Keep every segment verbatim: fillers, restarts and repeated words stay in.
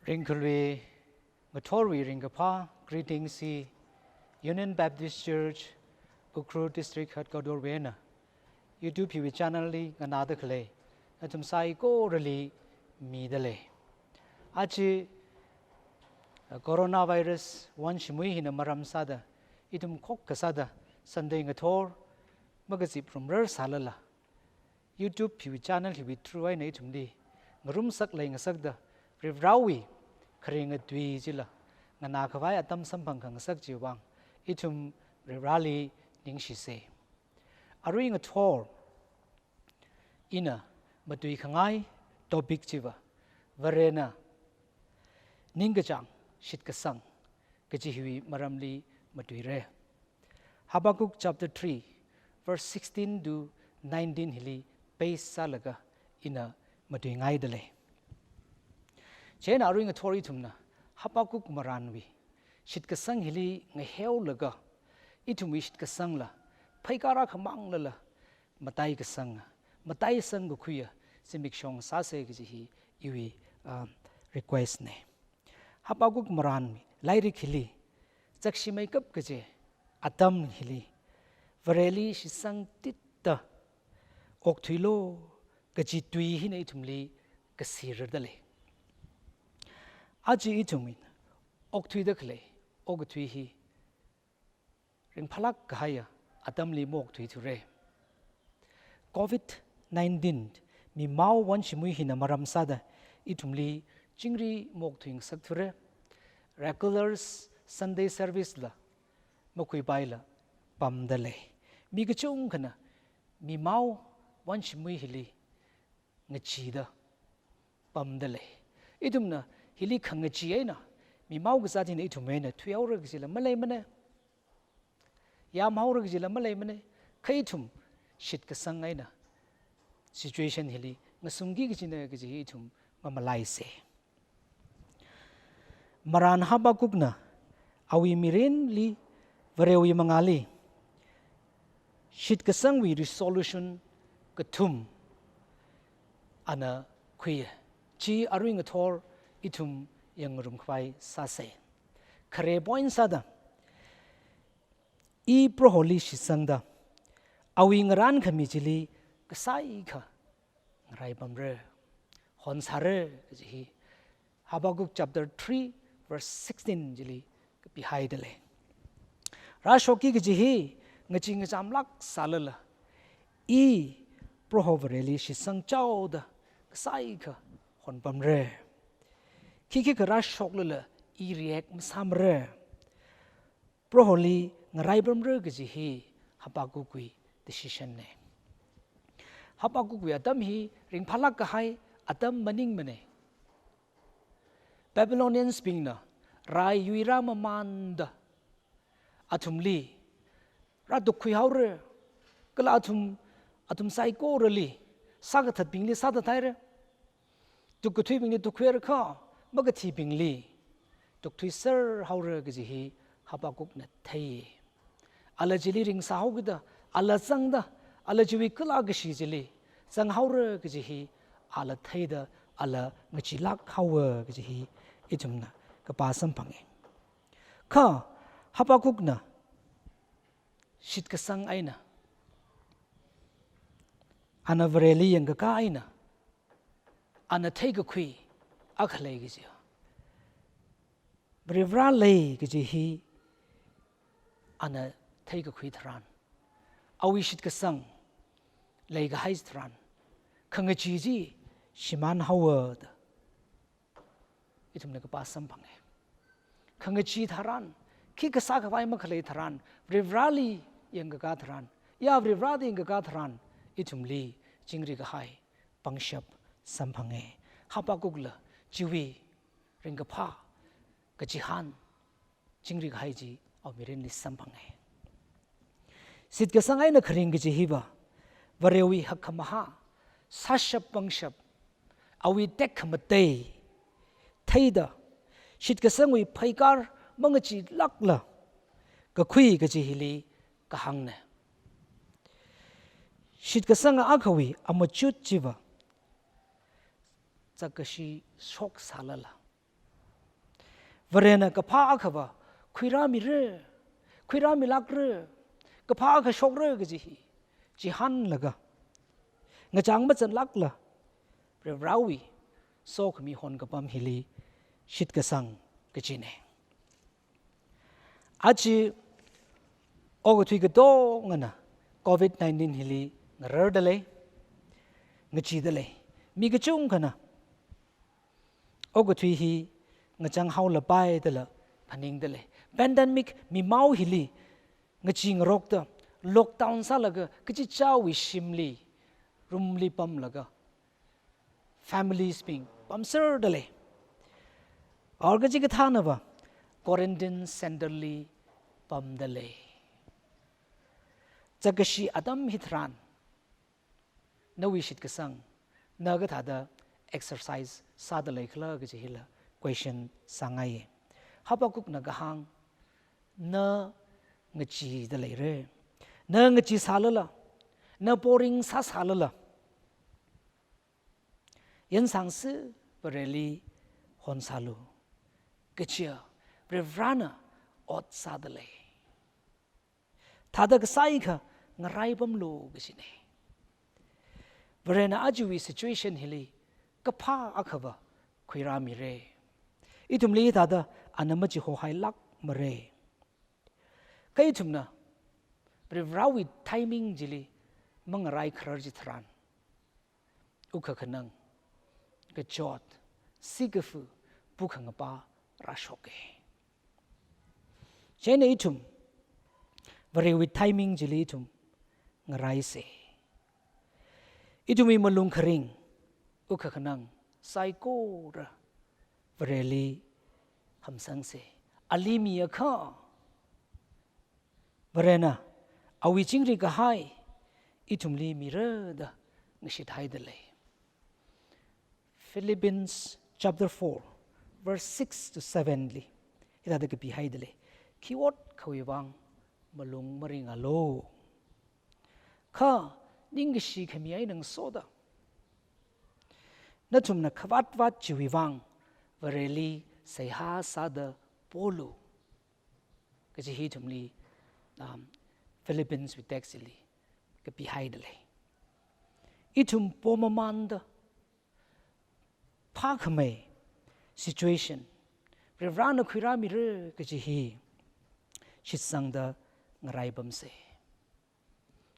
Ringkhalui ngathorwui ringkaphā greetings hi Union Baptist Church, Ukhrul District Headquarter wui eina YouTube hiwui channel li nganāda khalei nathum saikorali midalei. Aja, uh, coronavirus wanshimui hina maram sāda ithum khokkha sāda Sunday ngathor makazip rumrar sālala, YouTube hiwui channel hiwui through eina ithumli ngarumsak leingasakda Varivarāwui kharinga tui chila nganākhavai atam samphang khangasak chiwui vang ithum Varivarāli ningshisa. Arui ngathor ina matuikhangai topic chiva Varena ningkachāng shitkasang kaji hiwui maramli matuira. Habakkuk chapter three, verse sixteen to nineteen hili base sālaga ina matuingaidalei. Chieina arui ngathor ithumna Habakkuk marānwui shitkasang hili ngaheolaga, ithumwui shitkasangla pheikar akha manglala mataikasang, mataisang kakhuiya zimiksho sāsa kaji hi iwui, um, request na. Habakkuk marān lairik hili, chakshimeikap kaji atam hili, Vareli shitsang titda okthuilu kaji tui hina ithumli kasirardalei. Aja ithumwui okathuida khalei okathui hi ringphālāk kahaiya atamli maokthuithura. Covid nineteen mimao wanshimui hina maram sāda ithumli chingri maokthuingasakthura. Regular Sunday service la makhuipaila pamdalei. Mi kachungkhana mimao wanshimui hili ngacheeda pamdalei. Ithumna hili khangachee eina mimao kazāt hina ithum eina thuihaora kajila maleimana. Yāmhaora kajila maleimana. Kha ithum shitkasang eina situation hili ngasungki kajina kaji hi ithum mamalaisa. Marān Habakkukna awui mirinli Varewui mangāli shitkasangwui resolution kathum ana khuiya. Chi arui ngathor ithum yangngarumkhavai sāsa. Khare point sāda, I Proholi shitsangda awui ngarānkhami chili kasaikha ngaraipamra, honsāra kaji hi Habakkuk chapter three verse sixteen chili kapihaidalei. Rāshokki kaji hi ngachee ngachamlāk sālala, I Proho Vareli shitsangchaoda kasaikha honpamra. Khikhi kharāshoklala I react masāmara. Proholi ngaraipamra kaji hi Habakkukwui decision na. Habakkukwui atam hi ringphālāk kahai atam maningmana. Babylonians bingna rai yuirāmamānda athumli rātukkhuihaora, kala athum, athum saikorali, sākathatbingli sāthathaira, tukkathuibingli tukkhuirakha, makathibingli tukthuiserhaora kaji hi Habakkukna thei. Ala chili ringsāhaokida, ala zangda, ala chiwui kala kashi chili zanghaora kaji hi ala theida, ala ngacheelāk haowa kaji hi ithumna kapā samphanga. Kha Habakkukna shitkasang eina, ana Vareli yangkaka eina, ana theikakhui akha lei kaji, Varivarā lei kaji hi ana theikakhui tharan, awui shitkasang leikahai tharan, khangachee chi shimānhaowa da ithumna kapā samphanga. Khangachee tharan, khikha sākhavai makhalei tharan, Varivarāli yangkaka tharan, ya Varivarāda yangkaka tharan, ithumli chingri kahai pangshap samphanga. Habakkukla chiwui ringkaphā kachihān chingri kahai chi awui mirinli samphanga. Shitkasang eina kharing kaji hiva, Varewui hakkhamahā, sāshap pangshap, awui tekhamatei theida, shitkasangwui pheikar mangacheelākla kakhui kaji hili kahāngna. Shitkasanga akhawui amachut chiva, zakkashi shoksālala, Varena kaphā akhava khuirāmira, khuirāmilākra, kaphā akha shokra kaji hi chihānlaga, ngachang mazanlākla, Varivarāwui sokhami honkapam hili shitkasang kajina. Aja okathui katongana covid nineteen hili ngararda lei, ngacheeda lei. Mi kachungkhana okathui hi ngachanghaolapai dala phaningda lei. Pandemic mimao hili ngachee ngarokta, lockdown sālaga kachichāwui shimli, room li pamlaga, families bing pamserda lei. Or kachikathānava quarantine center li pamda lei. Chākashi atam hitharan, nawui shitkasang, na kathāda exercise sāda leikhala kaji hila question sāngai. Habakkukna kahāng, na ngacheeda leira. Na ngacheesālala, na boring sāsālala, yansangsi Vareli honsālu. Kaja Varivarana ot sāda lei. Thāda kasāikha ngaraipamlu kajina. Varena ajawui situation hili kaphā akhava khuirāmira. Ithumli thāda ana machihohailākmara. Kha ithumna Varivarāwui timing chili mangarai kharar chitharan, ukakhanang, kachot, sikafu, pukhangapa rāshoka. Chieina ithum Varewui timing chili ithum ngaraisa. Ithumwui malung kharing, ukakhanang, saikora Vareli hamsangsa. Ali miakha, Varena awui chingri kahai ithumli mira da ngashithaida lei. Philippians chapter four, verse six to seven li hithāda kapihaida lei. Khi ot akhawui vang malung maringalu. Kha ningkashi khami eina ngasoda, nathumna khavātvāt chiwui vang Vareli seihā sāda polu. Kaji hi ithumli, um, Philippians wui text li kapihaida lei. Ithum pomamānda phākhamei situation, Varivarana khuirāmira kaji hi shitsangda ngaraipamsa.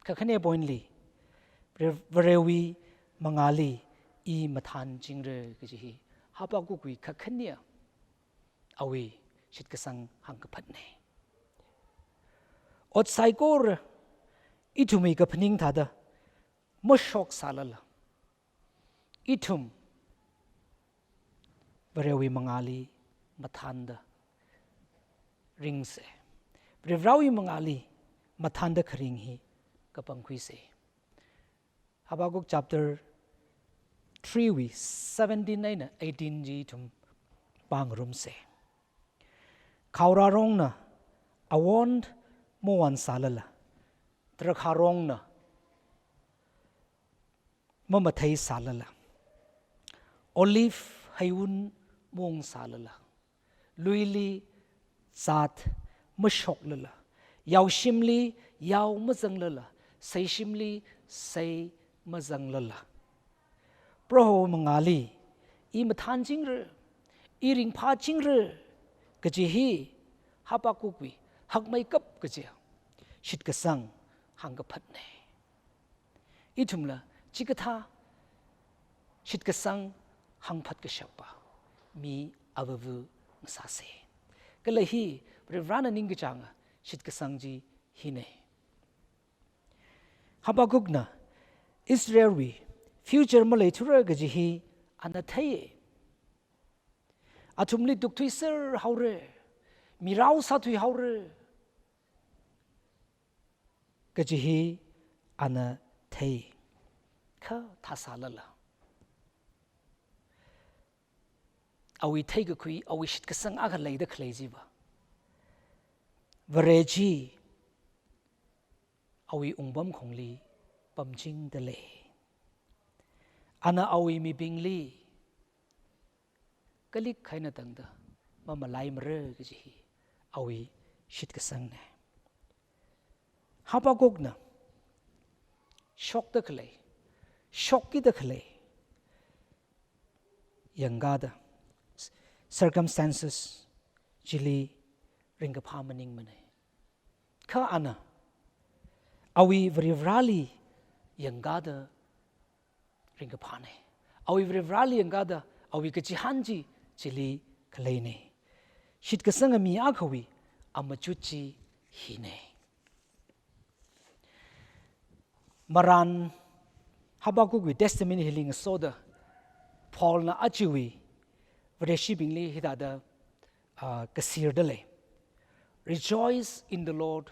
Kakhane point li, Vare-, Varewui mangāli i mathānchingra kaji hi Habakkukwui kakhane awui shitkasang hāngkaphatna. Ot saikora ithumwui kaphaning thāda mashoksālala, ithum Varewui mangāli mathānda ringsa. Varivarāwui mangāli mathānda kharing hi kapangkhuisa. Habakkuk chapter three wui seventeen eina eighteen chi ithum pāngarumsa. Khaorarongna awon mawansālala, drakhārongna mamatheisālala, olive heiwun maungsālala, luili zat mashoklala, yaoshimli yao mazanglala, seishimli sei mazanglala, Proho mangāli i mathānchingra, i ringphāchingra kaji hi Habakkukwui hakmeikap kaji shitkasang hāngkaphatna. Ithumla chikathā shitkasang hāngphat kashapa mi avāva ngasāsa. Kala hi Varivarana ningkachānga shitkasang chi hina. Habakkukna Israelwui future maleithura kaji hi ana theiya. Athumli tukthuiser haora, mirao sāthui haora kaji hi ana thei. Kha thāsālala, awui theikakhui, awui shitkasang akha leida khalei chiva, Vare chi awui wungpamkhongli pamchingda lei. Ana awui mibingli kalik eina tangda mamalaimara kaji hi awui shitkasangne. Habakkukna shokda khalei, shokkida khalei yangkada, circumstances chili ringkaphā maningmane. Kha ana awui Varivarali yangkada ringkaphāne. Awui Varivarali yangkada awui kachihān chi chili khaleine. Shitkasanga mi akhawui amachut chi hine. Marān Habakkukwui testimony hili ngasoda Paulna ajawui Vareshibingli hithāda, ah, kasirda lei. "Rejoice in the Lord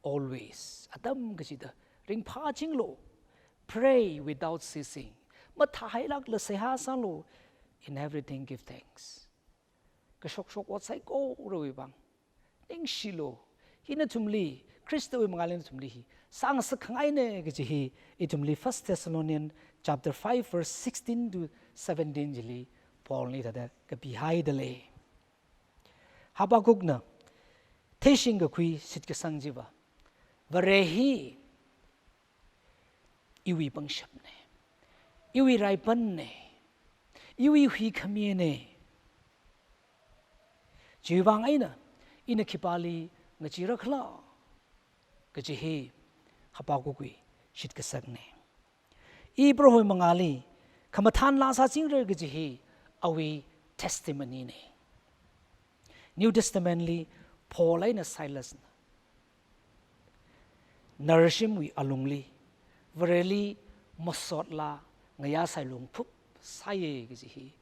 always." Atam kachida ringphāchinglu. "Pray without ceasing." Mathāhailākla seihā sālu. "In everything give thanks." Kashokshok ot saikorawui vang ningshilu. Hi nathumli, Khristawui mangāli nathumli hi sāngasak khangaine kaji hi ithumli First Thessalonians chapter five verse sixteen to seventeen chili Paulna hithāda kapihaida lei. Habakkukna theishing kakhui shitkasang chiva, Vare hi iwui pangshapne, iwui raipanne, iwui huikhamine. Chiwui vang eina ina khipāli ngacheera khala kaji hi Habakkukwui shitkasangne. I Prohowui mangāli khamathānla sāchingra kaji hi awui testimony ne. New Testament li Paul eina Silasna narshimwui alungli Vareli masotla ngayā sailung phup sāye kaji hi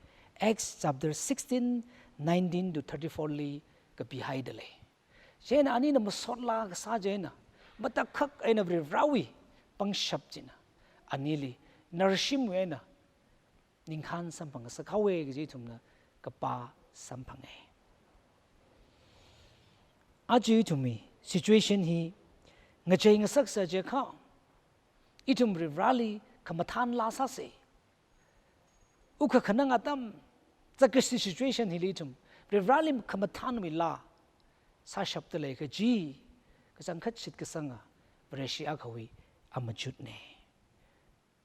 Acts chapter sixteen, nineteen to thirty-four li kapihaida lei. Chieina anina masotla kasā chieina matakhak eina Varivarawui pangshap china anili narshimwui eina ningkhān samphangngasak haowe kaji ithumna kapā samphange. Aja ithumwui situation hi ngachei ngasaksa jiakha, ithum Varivarali khamathānla sāse. Ukha khanang atam, zakasi situation hili ithum Varivarali khamathānwui laa sāshapda lei kaji kachangkhat shitkasanga Vareshi akhawui amachutne.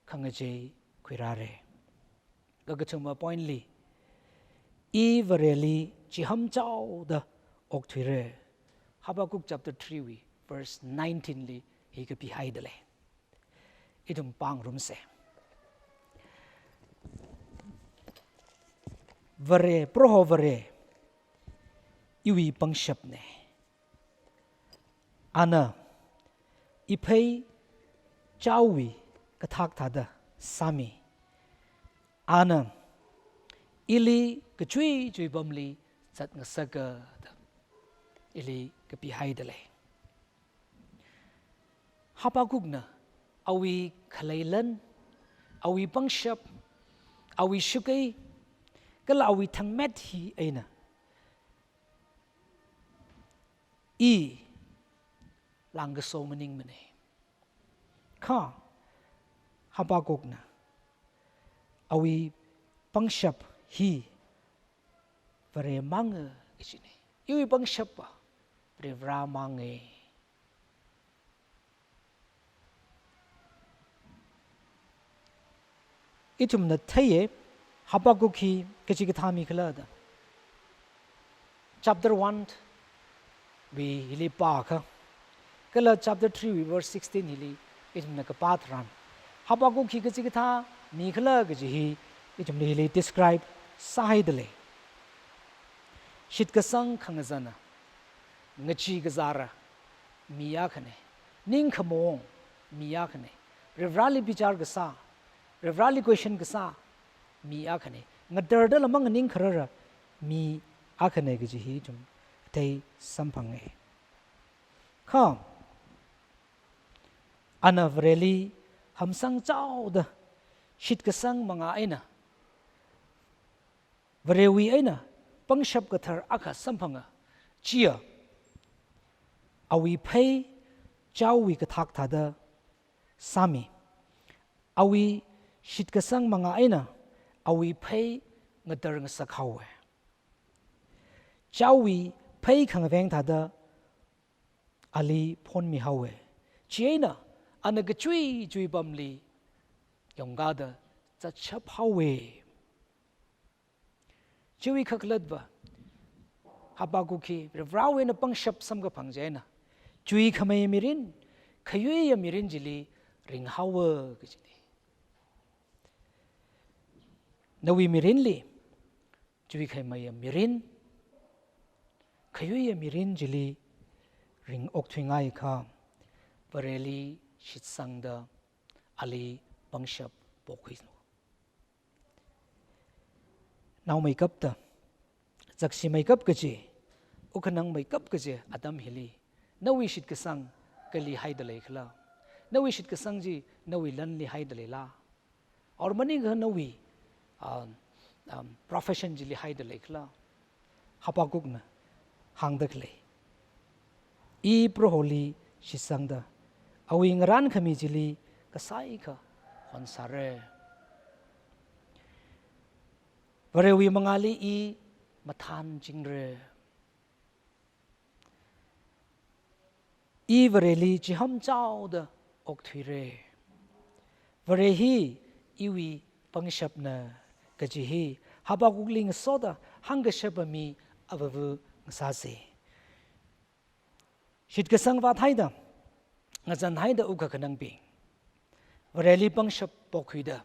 Khangachei khuirāre. Kakathuma point li, I Vareli chihāmchaoda okthuire. Habakkuk chapter three wui verse nineteen li hi kapihaida lei. Ithum pāngarumse. Vare, Proho Vare, iwui pangshapne. Ana iphei chaowui kathak thāda sāmi. Ana ili kachui chui pamli zatngasaka da ili kapihaida lei. Habakkukna awui khaleilan, awui pangshap, awui shakei, kala awui thangmet hi eina I langkaso maningmane. Kha Habakkukna awui pangshap hi Vare manga kajine. Iwui pangshapva Varivara mange. Ithumna theiye, Habakkuk hi kachikathā mi khala da. Chapter one wui hili pākha, kala chapter three wui verse sixteen hili ithumna kapā tharan, Habakkuk hi kachikathā mi khala kaji hi ithumli hili describe sāhaida lei. Shitkasang khangazana, ngachee kazāra mi akhane, ningkhamaong mi akhane, Varivarali bichar kasā, Varivarali question kasā mi akhane, ngatardala manganing kharara mi akhane kaji hi ithum thei samphange. Kha ana Vareli hamsangchaoda shitkasang manga eina, Varewui eina pangshap kathar akha samphanga, chiya awui phei chaowui kathak thāda sāmi. Awui shitkasang manga eina awui phei ngatar ngasak haowe. chaowui phei khangaveng thāda ali phonmi haowe. Chieina ana kachui chui pamli yongkada zatshap haowe. Chiwui kakhalatva, Habakkuk hi Varivarāwui eina pangshap samkaphang chieina, chuikhamei mirin, khayuiya mirin chili ringhaowa kajine. Nawui mirinli chuikhameiya mirin, khayuiya mirin chili ring okthuingaikha, Vareli shitsangda ali pangshap pokhuinu. Naomeikapta, zakshimeikap kaji, ukhanangmeikap kaji atam hili, nawui shitkasang kali haida leikhala? Nawui shitkasang chi nawui lanli haida leila? Or maningakha nawui, um, um, profession chili haida leikhala? Habakkukna hāngda khalei. I Proholi shitsangda, awui ngarānkhami chili kasāikha honsāre. Varewui mangāli i mathānchingra. I Vareli chihāmchaoda okthuira. Vare hi iwui pangshapna kaji hi Habakkukli ngasoda hāngkashapa mi avāva ngasāsa. Shitkasang vāthaida, ngazanhaida ukakhanangbing, Vareli pangshap pokhuida,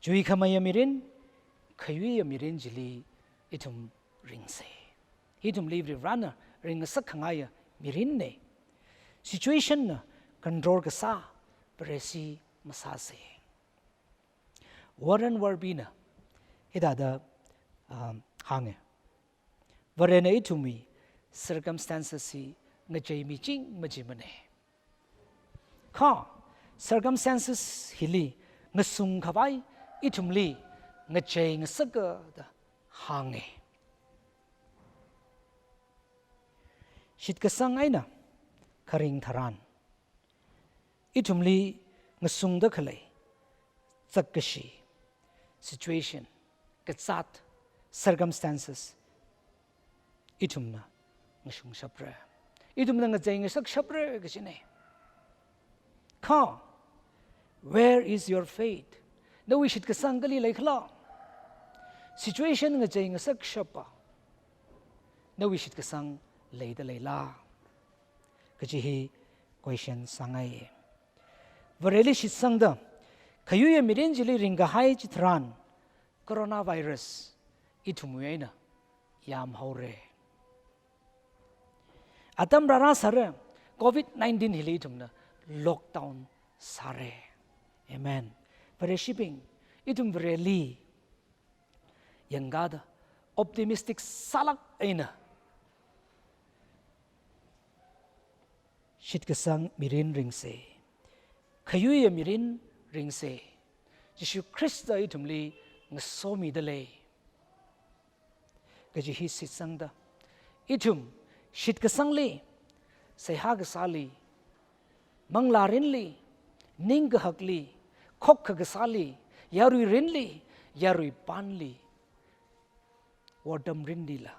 chuikhameiya mirin, khayuiya mirin chili ithum ringsa. Ithumli Varivarāna ringngasak khangaiya mirinna. Situation na control kasā Varesi masāsa. Warren Wiersbe na hithāda, um, hānga. Varena ithumwui circumstances hi ngacheimiching machimana. Kha circumstances hili ngasungkhavai ithumli ngachei ngasaka da hānga. Shitkasang eina kharing tharan, ithumli ngasungda khalei zakkashi, situation, kazāt, circumstances, ithumna ngasungshapra. Ithumna ngachei ngasakshapra kajina. Kha, where is your faith? Nawui shitkasang kali leikhala? Situation ngachei ngasakshapa nawui shitkasang leida leila? Kaji hi question sāngai. Vareli shitsangda, khayuiya mirin chili ringkahai chitharan, coronavirus ithumwui eina yamhaora. Atam rārāsāra, covid nineteen hili ithumna lockdown sāra. Amen. Vareshibing, ithum Vareli yangkada optimistic sālāk eina shitkasang mirin ringsa. Khayuiya mirin ringsa. Jishu Khrista ithumli ngasomida lei kaji hi shitsangda, ithum shitkasangli, seihā kasāli, manglārinli, ningkahakli, khokkha kasāli, yaruirinli, yaruipanli, wortamrinlila,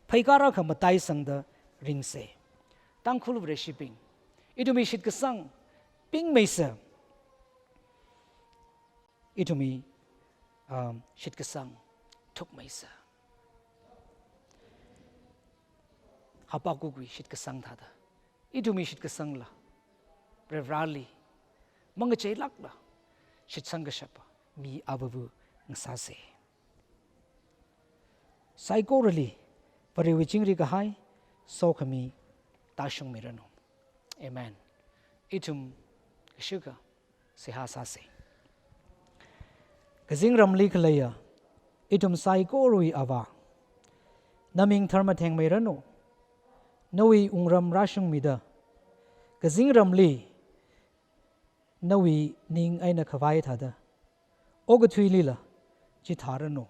pheikar akha mataisangda ringsa. Tangkhul Vareshibing, ithumwui shitkasang pingmeisa. Ithumwui, um, shitkasang thukmeisa. Habakkuk wui shitkasang thāda, ithumwui shitkasangla Varivarāli mangacheilākla shitsang kashapa mi avāva ngasāsa. Saikorali Varewui chingri kahai sokhami tāshungmiranu. Amen. Ithum kashika seihā sāsa. Kazingramli khaleiya ithum saikorawui Avā, naming tharmathengmeiranu. Nawui wungram rāshungmida, kazingramli nawui ning eina khavai thāda, okathuilila chithāranu.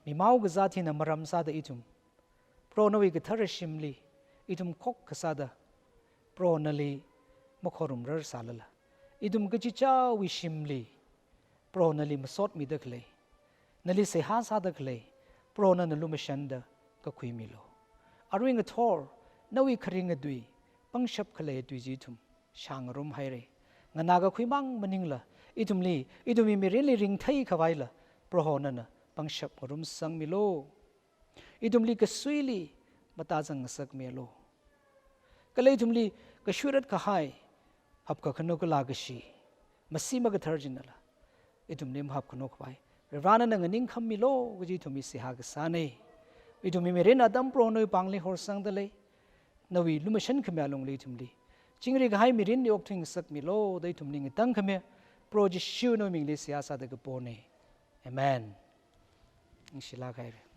Mimao kazāt hina maram sāda ithum, Proho nawui kathara shimli ithum khokkha sāda, Proho nali makhorumrar sālala, ithum kachichāwui shimli Proho nali masotmida khalei, Nali seihā sāda khalei Proho nana lumashanda kakhuimilu. Arui ngathor, nawui kharinga tui, pangshap khalei tui chi ithum shāngarumhaira. Nganā kakhuimang maningla, ithumli, ithumwui mirinli ringthei khavaila, Proho nana pangshap ngarumsangmilu. Ithumli kasuili matazang ngasakmilu. Kala ithumli kashuirat kahai, hapkakhano kala kashi, masi makathar chinala ithumli mahapkhano khavai Varivarana nganingkhammilu kaji ithumwui seihā kasāna. Ithumwui mirin atam Proho nawui pāngli horsangda lei. Nawui lumashan khami alungli ithumli chingri kahai mirinli okthui ngasakmilu da ithumli ngatangkhami Proho Jishu nawui mingli seihā sāda kapona. Amen. Ningshilāk haira.